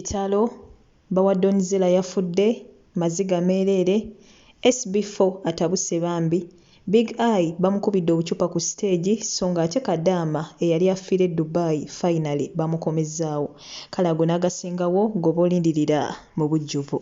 Kitalo! Bba wa Don Zella yafudde, maziga meereere, SB4 atabuse bambi, Big Eye bamukubidde obucupa ku siteegi sso ng'ate Kadaama eyali afiira e Dubai finally bamukomezzaawo. Kale ago n'agasingawo g'oba olindirira mu bujjuvu.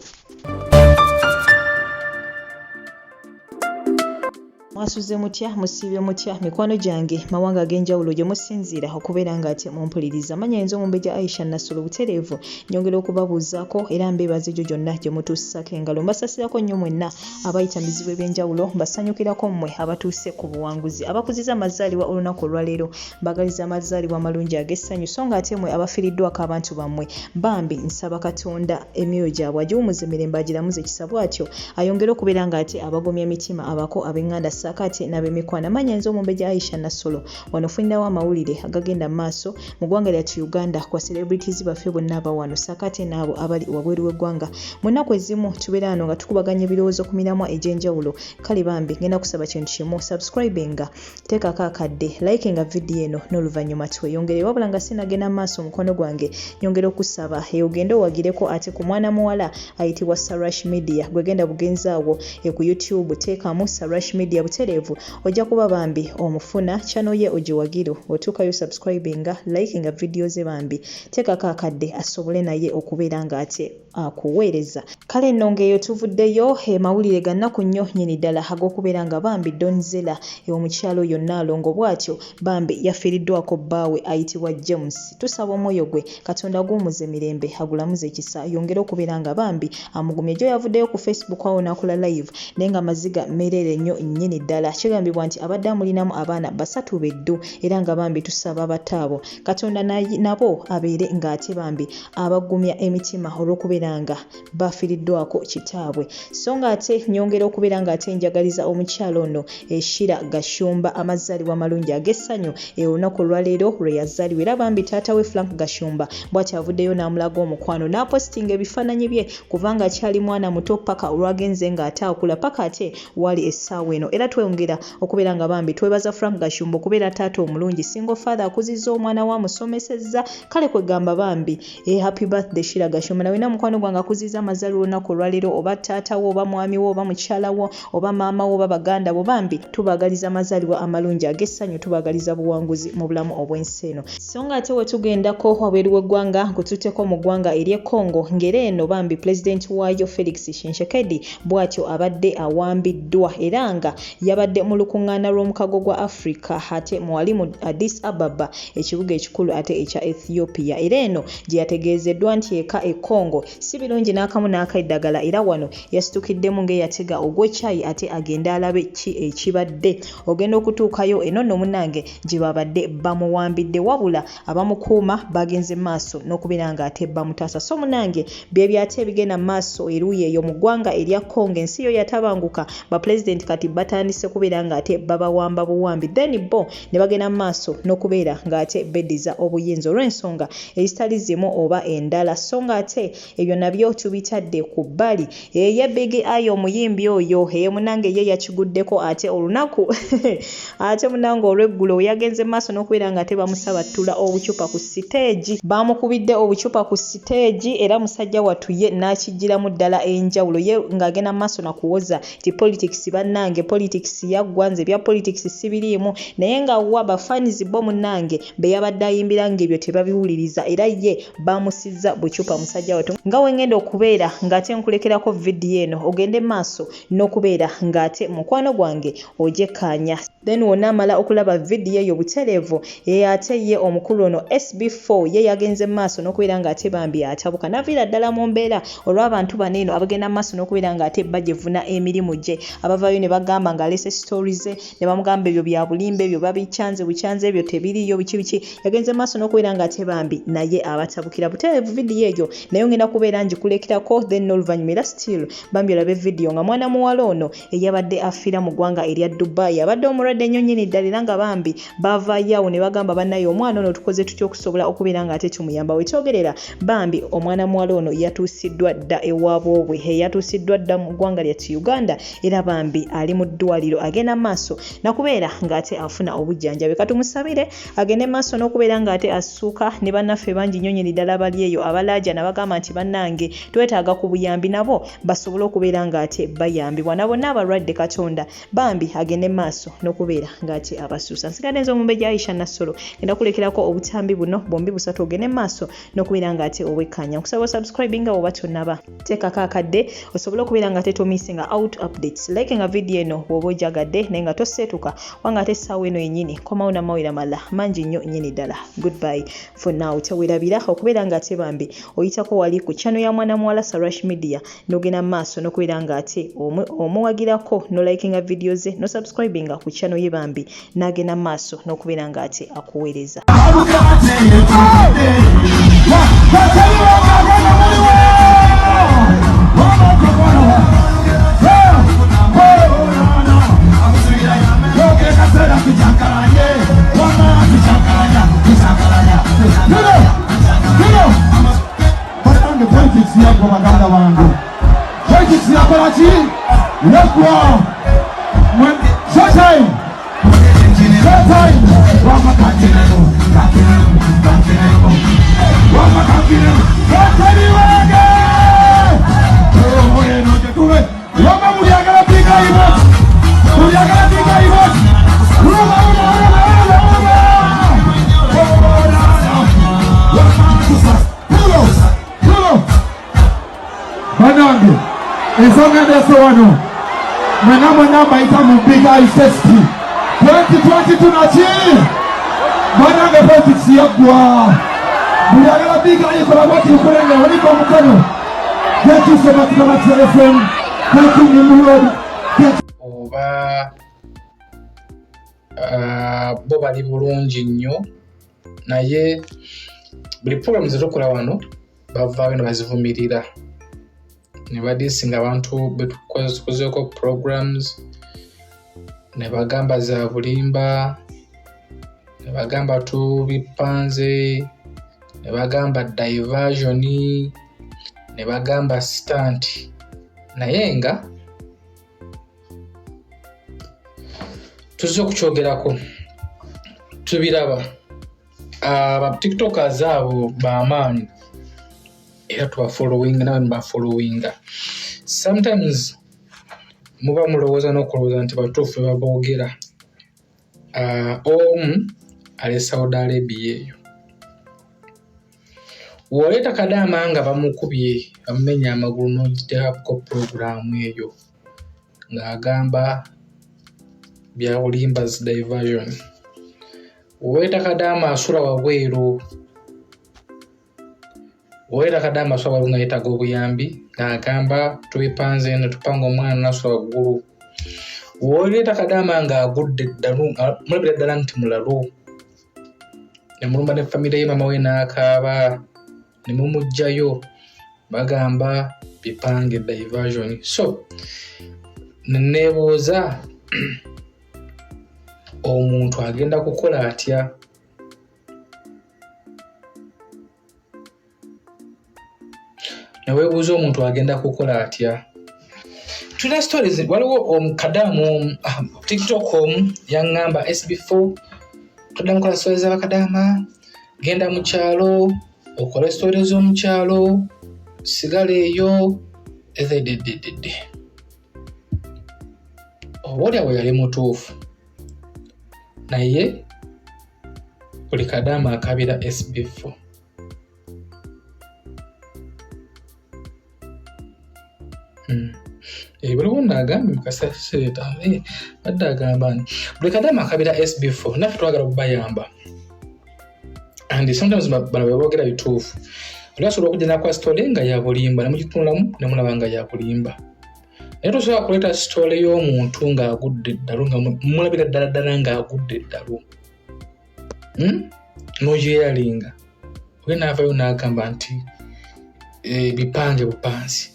Mwasuze mutya, musiibye mutya mikwano gyange mawanga ag'enjawulo gye musinziira okubeera nga ate mumpuliriza. Manya yenze Omumbejja Aisha Nassolo butereevu nyongera okubabuuzaako era mbeebaza egyo gyonna gye mutuusisaako engalo. Mbasasirako nnyo mwenna abayita mu bizibu eby'enjawulo, mbasanyukirako mmwe abatuuse ku buwanguzi. Abakuziza amazaalibwa olunaku olwaleero Mbagaliza amazaalibwa amalungi ag'essanyu so nga ate mwe abafiriddwako abantu bammwe bambi nsaba Katonda emyoyo gyabwe agiwumuze mirembe agiramuze kisa bwatyo ayongere okubeera nga ate abagumya emitima abako ab'enganda ssaako ate n'abemikwano. Amannya nze Omumbejja Aisha Nassolo wano ofunirawo amawulire agagenda mu maaso mu ggwanga lyattu Uganda ku ba celebrities baffe bonna aba wano ssaako ate n'abo abali wabweru w'eggwanga. Mu nnaku ezimu tubeera wano nga tukubaganya ebirowoozo ku miramwa egy'enjawulo kale bambi ngenda kusaba kintu kimu subscribinga Teekako akadde, likinga vidiyo eno n'oluvannyuma tweyongere. Wabula nga sinagenda mu maaso mukwano gwange nyongera okusaba e ogende owagireko ate ku mwana muwala ayitibwa Sarash Media. Gwe genda bugenzi awo e ku YouTube teekamu Sarash Media butereevu ojja kuba bambi omufuna channel ye ogiwagire. Otuukayo subscribinga, likinga vidiyo ze bambi. Teekako akadde asobole naye okubeera ng'ate akuweereza. Kale nno ng'eyo tuvuddeyo, mawulire ga nnaku nnyo nnyini ddala ag'okubeera nga bambi Don Zella omukyala oyo Nnaalongo bw'atyo bambi yafiiriddwako bbaawe ayitibwa James. Tusaba omwoyo gwe Katonda aguwummuze mirembe agulamuze kisa ayongere okubeera nga bambi amugumye. Jjo yavuddeyo ku Facebook awo n'akola live naye nga maziga meereere nnyo nnyini ddala. Kigambibwa nti abadde amulinamu abaana basatu be ddu era nga bambi tusaba abato abo Katonda nabo abeere ng'ate bambi abagumya emitima olw'okubeera nga baafiriddwako kitaabwe. So ng'ate nyongera okubeera ng'ate njagaliza omukyala ono eh, Shira Gashumba amazaalibwa amalungi ag'essanyu eh, olunaku olwaleero lwe yazaalibwa era bambi taata we Frank Gashumba bw'atyo avuddeyo n'amulaga omukwano n'apositinga ebifaananyi bye kuva ng'akyali mwana muto paka olwagenze ng'ate akula paka ate waali essaawa eno era twongera okubeera nga bambi twebaza Frank Gashumba okubeera taata omulungi single father akuzizza omwana we amusomesezza kale kwegamba bambi eh, happy birthday Shira Gashumba nawe na mukwano gwange akuziza amazaalibwa olunaku olwaleero oba taata wo oba mwami wo oba mukyala wo oba maama wo oba baganda bo bambi tubagaliza amazaalibwa amalungi ag'essanyu tubagaliza buwanguzi mu bulamu obw'ensi eno so nga ate wetugendako wabweru w'eggwanga nkututeko mu ggwanga ery'e Congo ng'era eno bambi pulezidenti waayo Felix Tshisekedi bw'atyo abadde awambiddwa era nga yabadde mu lukungaana lw'omukago gwa Africa ate mwali mu Addis Ababa ekibuga ekikulu ate ekya Ethiopia era eno gye yategeezeddwa nti eka e Congo si birungi n'akamu n'akeddagala era wano yasitukiddemu ng'eyatega ogw'ekyayi ate agende alabe ki ekibadde ogenda okutuukayo eno nno munnange gye babadde bamuwambidde wabula abamukuuma bagenze maaso n'okubeera nga ate bamutaasa so munange byebyo ate ebigenda mu maaso eruuyi eyo mu ggwanga erya Congo ensi yo yatabanguka bapulezidenti kati batandise kubeera nga ate babawamba buwambi then bo ne bagenda mu maaso n'okubeera nga ate beddiza obuyinza olw'ensonga ezitali zimu oba endala so nga ate ebyo nabyo tubitadde ku bbali Eye Big Eye omuyimbi oyo eye munange ye yakiguddeko ate olunaku ate munange olweggulo yagenze maaso n'okubeera nga ate bamusabattula obucupa ku siteegi bamukubidde obucupa ku siteegi era musajja wattu ye n'akiggyiramu ddala enjawulo ye ng'agenda maaso na kuwoza nti politics bannange politics yaggwa nze ebya politics sibiriimu naye nga wa bafanizi bo munnange be yabadde ayimbira ng'ebyo tebabiwuliriza era ye bamusizza bucupa musajja wattu nga wengenda okubeera ng'ate nkulekerako vidiyo eno ogende maaso n'okubeera ng'ate mukwano gwange ogyekkaanya then wonaamala okulaba vidiyo eyo butereevu ye ate ye omukulu ono SB4 ye yagenze maaso n'okubeera ng'ate bambi atabuka n'aviira ddala mu mbeera olw'abantu bano eno abagenda maaso n'okubeera ng'ate bajevuna emirimu gye abavaayo ne bagamba ng'aleese sitori ze ne bamugamba ebyo bya bulimba ebyo babikyanze bukyanze ebyo tebiriiyo biki biki yagenze maaso n'okubeera nga ate bambi naye abatabukira butereevu vidiyo eyo naye ngenda kubeera ngikulekerako then n'oluvannyuma era still bambi olabe vidiyo nga mwana muwala ono eyabadde afiira mu ggwanga erya Dubai abadde omulwadde ennyo nnyini ddala era nga bambi baavaayo awo ne bagamba bannaye omwana ono tukoze tutya okusobola okubeera nga ate tumuyamba wetwogerera bambi omwana muwala ono yatuusiddwa dda ewaboobwe yatuusiddwa dda mu ggwanga lyattu Uganda era bambi ali mu ddwaliro. ddwaliro agenda maaso nakubeera ng'ate afuna obujjanjabi. Katumusabire agende maaso n'okubeera ng'ate assuuka ne bannaffe bangi nnyo nnyini ddala abali eyo abalaajana bagamba nti bannange twetaaga ku buyambi nabo basobole okubeera ng'ate bayambibwa na bonna abalwadde Katonda bambi agende maaso n'okubeera ng'ate abasuusa. Nsigadde nze Omumbejja Aisha Nassolo ngenda kulekerako obutambi buno bwombi busatu ogende maaso n'okubeera ng'ate obwekkaanya. Nkusaba osubscribe nga bw'oba tonnaba. Teekako akadde osobole okubeera nga tetumisinga out updates. Like nga video eno bw'oba ojagadde naye nga toseetuka kubanga ate essaawa eno yennyini komawo n'amawulire amalala mangi nnyo nnyini ddala. Goodbye for now. Teweerabira okubeera nga ate bambi oyitako wali ku channel ya mwana muwala Sarash Media n'ogenda mu maaso n'okubeera nga ate omuwagirako n'olikinga video ze n'osubscribinga ku channel ye bambi n'agenda mu maaso n'okubeera nga ate akuweereza. Politics yaggwa baganda bange, politics yakola ki? Yaggwa. Showtime, showtime. Wama mulyagala piga ibot, mulyagala piga ibot. Ruba, ruba, ruba, ruba, ruba. Banange, ensonga ndeese wano mwena mwena mbayita mu Big Eye Fest 2022 naki banange politics yaggwa. Buli agala Big Eye kola bwati nkulenga waliko omukono. Thank you so much Kamatira FM. Thank you Nimrod. Oba bo bali bulungi nnyo naye buli program zetukola wano bavaayo ne bazivumirira ne badisinga abantu betukozeeko programs ne bagamba za bulimba ne bagamba tubipanze ne bagamba diversion ne bagamba stunt naye nga tuzze okukyogerako tubiraba aba tiktokers abo bamaanyi era tubafollowinga nawe mubafollowinga sometimes muba mulowooza n'okulowooza nti batuufu bebaboogera. Omu ali Saudi Arabia eyo woleeta kadaama nga bamukubye bamumenya amagulu n'ogiteekako pulogulaamu eyo ng'agamba bya bulimba diversion. Woleeta kadaama asula wabweru, woleeta kadaama asula wabweru nga yeetaaga obuyambi ng'agamba tubipanze ne tupanga omwana n'asula waggulu. Woleeta kadaama ng'agudde eddalu mulabira ddala nti mulalu ne mulumba ne famire ye maama we n'akaaba ne mumuggyayo bagamba bipange diversion. So neebuuza omuntu agenda kukola atya neweebuuza omuntu agenda kukola atya. Tulina stories waliwo omukadaamu TikTok omu yaŋŋamba SB4 toddamu kola stories z'abakadaama genda mu kyalo okole stories z'omukyalo sigala eyo ezeddededede. Oba oli awo yali mutuufu naye buli kadaama akabira SB4. Buli wonna agambye mukaseera badde agamba nti buli kadaama akabira SB4 naffe twagala okubayamba and sometimes bano beboogera bituufu. Oli asobola okujja nakuwa story nga ya bulimba ne mugitunulamu ne mulaba nga ya bulimba naye tosobola kuleeta story y'omuntu ng'agudde eddalu nga mulabira ddala ddala ng'agudde eddalu n'ogyeyalinga oge n'avayo n'agamba nti bipange bupanzi.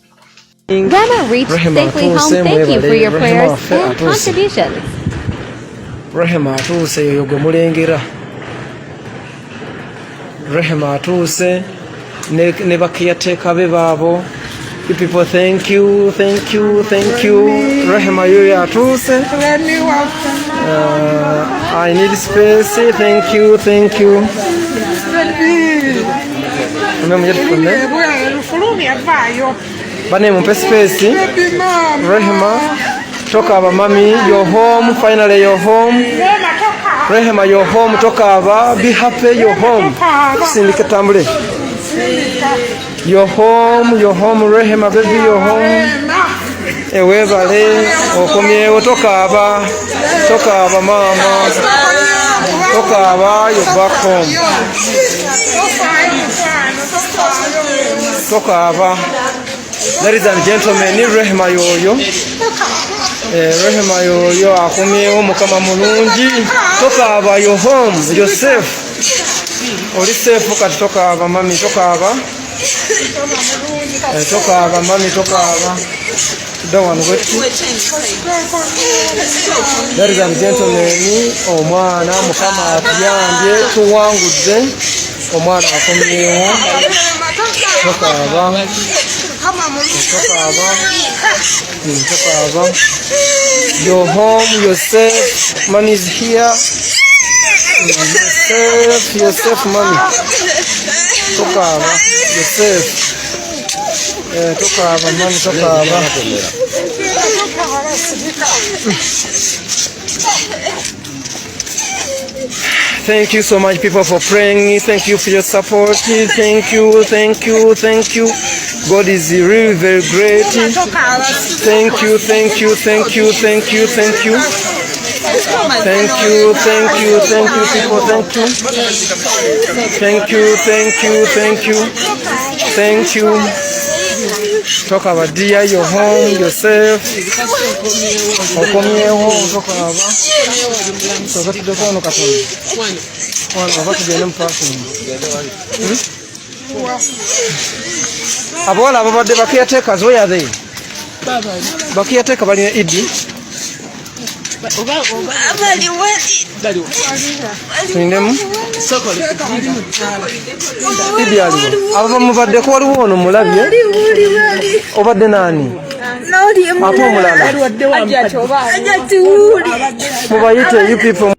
Grandma reached safely home. Thank you for your prayers and contributions. Rehema atuuse yoyo gwe mulengera. Rehema atuuse ne bakiyateeka be baabo. You people, thank you, thank you, thank you. Rehema yoyo atuuse. I need space. Thank you, thank you. Bane mumpe space. Rehema, tokaaba mami, your home, finally your home. Rehema, your home, tokaaba, be happy, your home. Sindika tambule. Your home, your home, Rehema baby, your home. Ewebale, okomyewo, tokaaba, tokaaba mama, tokaaba, you're back home. Tokaaba. Ladies and gentlemen, Rehema yoyo. Rehema yoyo akomyewo, Mukama mulungi. Tokaaba, your home, you're safe. Oli safe kati tokaaba mami, tokaaba. Tokaaba mami, tokaaba. Ladies and gentlemen, omwana Mukama atuyambye, tuwangudde, omwana akomyewo. Tokaaba, tokaaba, tokaaba. Your home, you're safe, mommy is here. You're safe, you're safe, mommy. Tokaaba, you're safe. Tokaaba, mommy, tokaaba. Thank you so much, people, for praying. Thank you for your support. Thank you, thank you, thank you. God is really very great. Thank you, thank you, thank you, thank you, thank you. Thank you, thank you, thank you, people, thank you. Thank you, thank you, thank you. Thank you. Talk about dear, your home, yourself. Okomyewo, tokaaba. Soka tuddeko wano katono. Wano oba tugende mu parking. Abawala ababadde ba caretakers, where are they? Ba caretaker balina Idi. Tulindemu. Idi aliwo. Abo bamubaddeko waliwo ono mulabye. Obadde naani? Ate omulala. Mubayite you people.